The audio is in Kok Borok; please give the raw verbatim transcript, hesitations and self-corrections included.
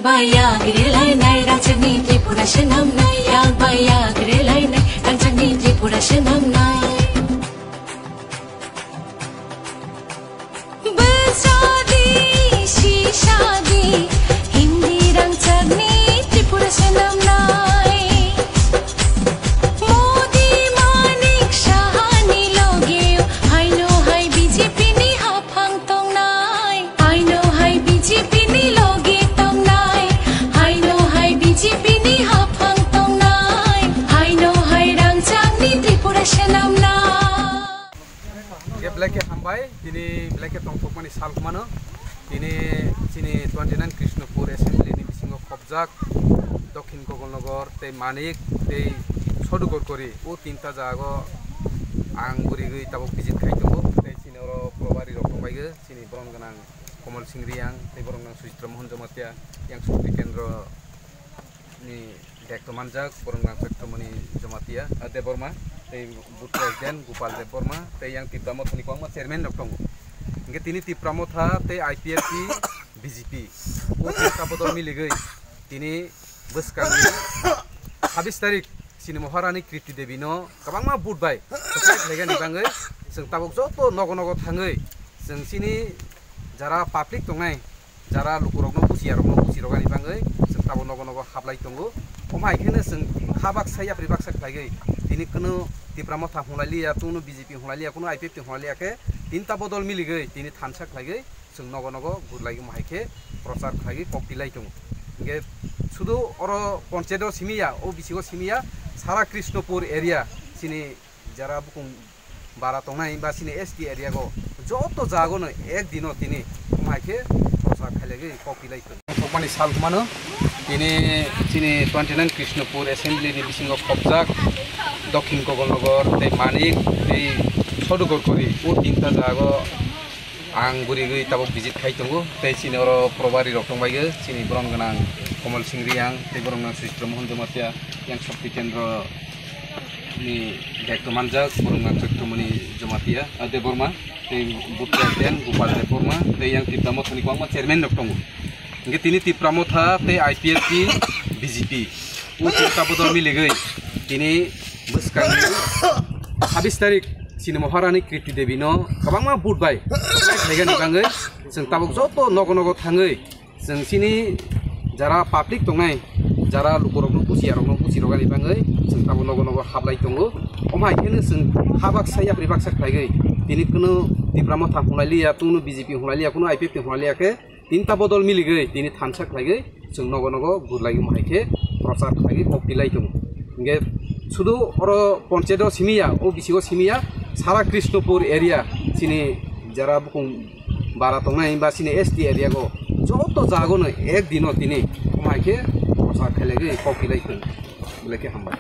Baya girilainai rajani Tripura swnamnai, ya baya girilainai rajani Tripura swnamnai. Bwsadi, sisadi, Hindi rangchakni Tripura swnamnai. Modi Manik Sahani logeo haino hai B J P ni haphang tongnai. Haino hai B J P ni logi tongnai, haino hai B J P ni haphang tongnai, haino hai rangchakni Tripura swnamnai. Khe belai khe hambai, tini belai khe tongthokmani sal hwnmano. Tini chini twenty nine Krishnapur Assembly ni bisingo khopjak Dokhin Gogolnagar tei Manik tei Sodugorkori o tinta jago ang gurigwi tabuk visit khai tongo. Tei chini oro probari rok tongbaigwi, chini borom gwnang Komol Singh Riyang, tei borom gwnang Sujitra Mohan Jamatia, yang Shakti Kendra ni daityo manjak, borom gwnang Chaitramoni Jamatia, ah, Debbarma, tei Booth President Gopal Debbarma, tei yang Tipra Mothani kwbangma chairman rok tongo. Hingke tini Tipra Motha tei I P F T, B J P, o tinta bodol miligwi tini bwskang sabis tarik chini Maharani Kriti Devi no kwbangma vote bai kwplai khlaigani bangwi chwng tabuk joto nogo nogo thangwi chwng chini jara public tongnai, jara lukurokno bujiya rokno bujirogani bangwi chwng tabuk nogo nogo hablai tongo. Omo hai kheno chwng ha baksa yapri baksa khlaigwi tini kuno Tipra Motha hwnlailiya, kuno B J P hwnlailiya, kuno I P F T hwnlailiya khe tinta bodol miligwi tini thansa khlaigwi chwng nogo nogo gurlai omo hai khe prochar khlaigwi kok tilai tongo. Hingke sudu oro ponchayat o simiya, o bisigo simiya, sara Krishnapur area chini jara bukung bara tongnai ba chini S T area go joto jago no ek dino tini omo hai khe prochar khailaiwi kok tilai tongo. Tongthokmani sal hwnmano tini chini twenty nine Krishnapur Assembly ni bisingo khopjak Dokhin Gogolnagar tei Manik tei Sodugorkori o tinta jago ang gurigwi tabuk visit khai tongo, tei chini oro probari rok tongbaigwi, chini borom gwnang Komol Singh Riyang, tei borom gwnang Sujitra Mohan Jamatia, yang Shakti Kendra ni daityo manjak, borom gwnang Chaitramoni Jamatia, ah, Debbarma, tei Booth President Gopal Debbarma, tei yang Tipra Mothani kwbangma chairman rok tongo. Hingke tini Tipra Motha tei I P F T, B J P, o tinta bodol miligwi tini bwskangni sabis tarik chini Maharani Kriti Devi no kwbangma vote bai khlaigani bangwi chwng tabuk joto nogo nogo thangwi chwng chini jara public tongnai, jara lukurokno bujiya rokno bujirogani bangwi chwng tabuk nogo nogo hablai tongo. Omo hai kheno chwng ha baksa yapri baksa khlaigwi tini kuno Tipra Motha hwnlailiya, kuno B J P hwnlailiya, kuno I P F T hwnlailiya khe tinta bodol miligwi tini thansa khlaigwi chwng nogo nogo gurlai omo hai khe prochar khlaigwi kok tilai tongo. Hingke sudu oro ponchayat o simiya, o bisigo simiya, sara Krishnapur area chini jara bukung bara tongnai ba chini S T area go joto jago no ek dino tini omo hai khe prochar khlaigwi kok tilai tongo. Belai khe hambai.